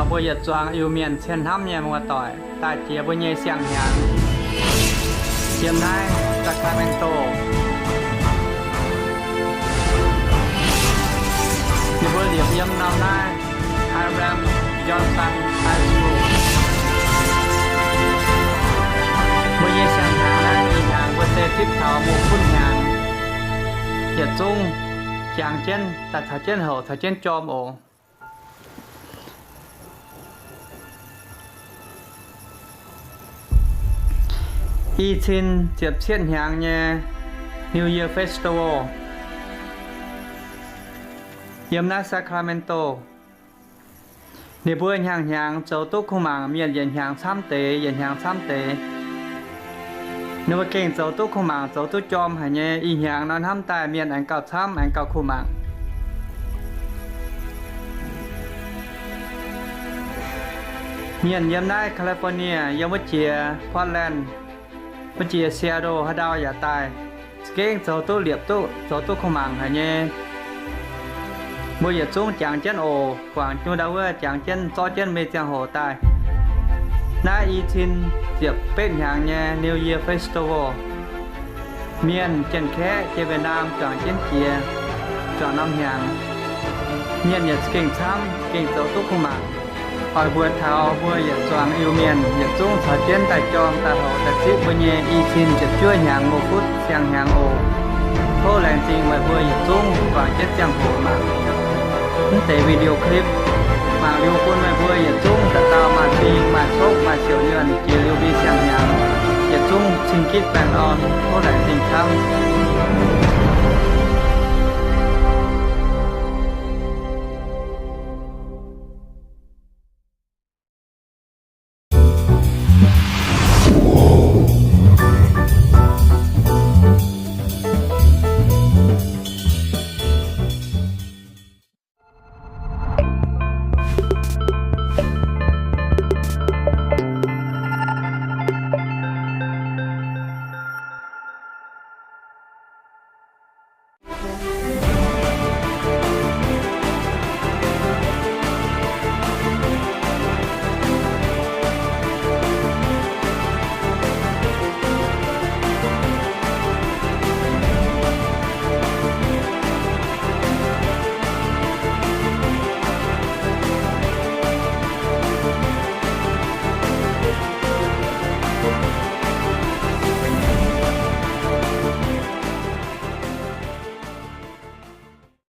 mbuo yietc zuangx Iu-Mienh cien hnamv nyei muoz-doic daaih jiex mbuo nyei siang-hnyangx yiem naaiv Sacramento. Ninh mbuo liepc yiem norm naaiv Hiram Johnson High School. Mbuo nyei siang-hnyangx naaiv ih hnyangx mbuo se zipv taux mbuo kuv hnyangx yietc zungv jangx jienv daaih caux jienv houc caux jienv jorm oc. I cin ziepc cietv hnyangx nyei New Year Festival yiem naaiv Sacramento. Ninh mbuo hnyangx-hnyangx zoux duqv kuv mangc mienh yietc hnyangx camv deix, yietc hnyangx camv deix. Ninh mbuo gengh zoux duqv kuv mangc, zoux duqv jorm haic nyei. Ih hnyangx nor hnamv daaih mienh aengx gauh camv, aengx gauh kuv mangc. Mienh yiem naaiv California, yiem wuov jiex Portland, wuov jiex Seattle haaix ndau yaac daaih, za'gengh zoux duqv liepc duqv, zoux duqv kuv mangc haic nyei. Mbuo yietc zungv jangx jienv oc. Guangc jienv ndau wuov jangx jienv zorqv jienv meih ziangh hoc daaih. Naaiv i cin ziepc betv hnyangx nyei New Year Festival, mienh Janx-Kaeqv, Janx-Mbetc Naam juangc jienv jiex, juangc norm hnyangx. Mienh yaac gengh camv, gengh zoux duqv kuv mangc. Oix mbuox taux mbuo yietc zuangx Iu-Mienh yietc zungv caux jienv daaih jorm daaih houc daaih zipv mbuo nyei i cin ziepc juov hnyangx mbuo futv siang-hnyangx oc. Tov laengz zingh meih mbuo yietc zungv guangc jienv ziangh hoc mangc mv deix video clip, mangc liuz bun meih mbuo yietc zungv dauh dauh maaih fing, maaih copv, maaih siouc yuonh jiex liuz mbuo siang-hnyangx. Yietc zungv cing-gitv baengh orn. Tov laengz zingh camv.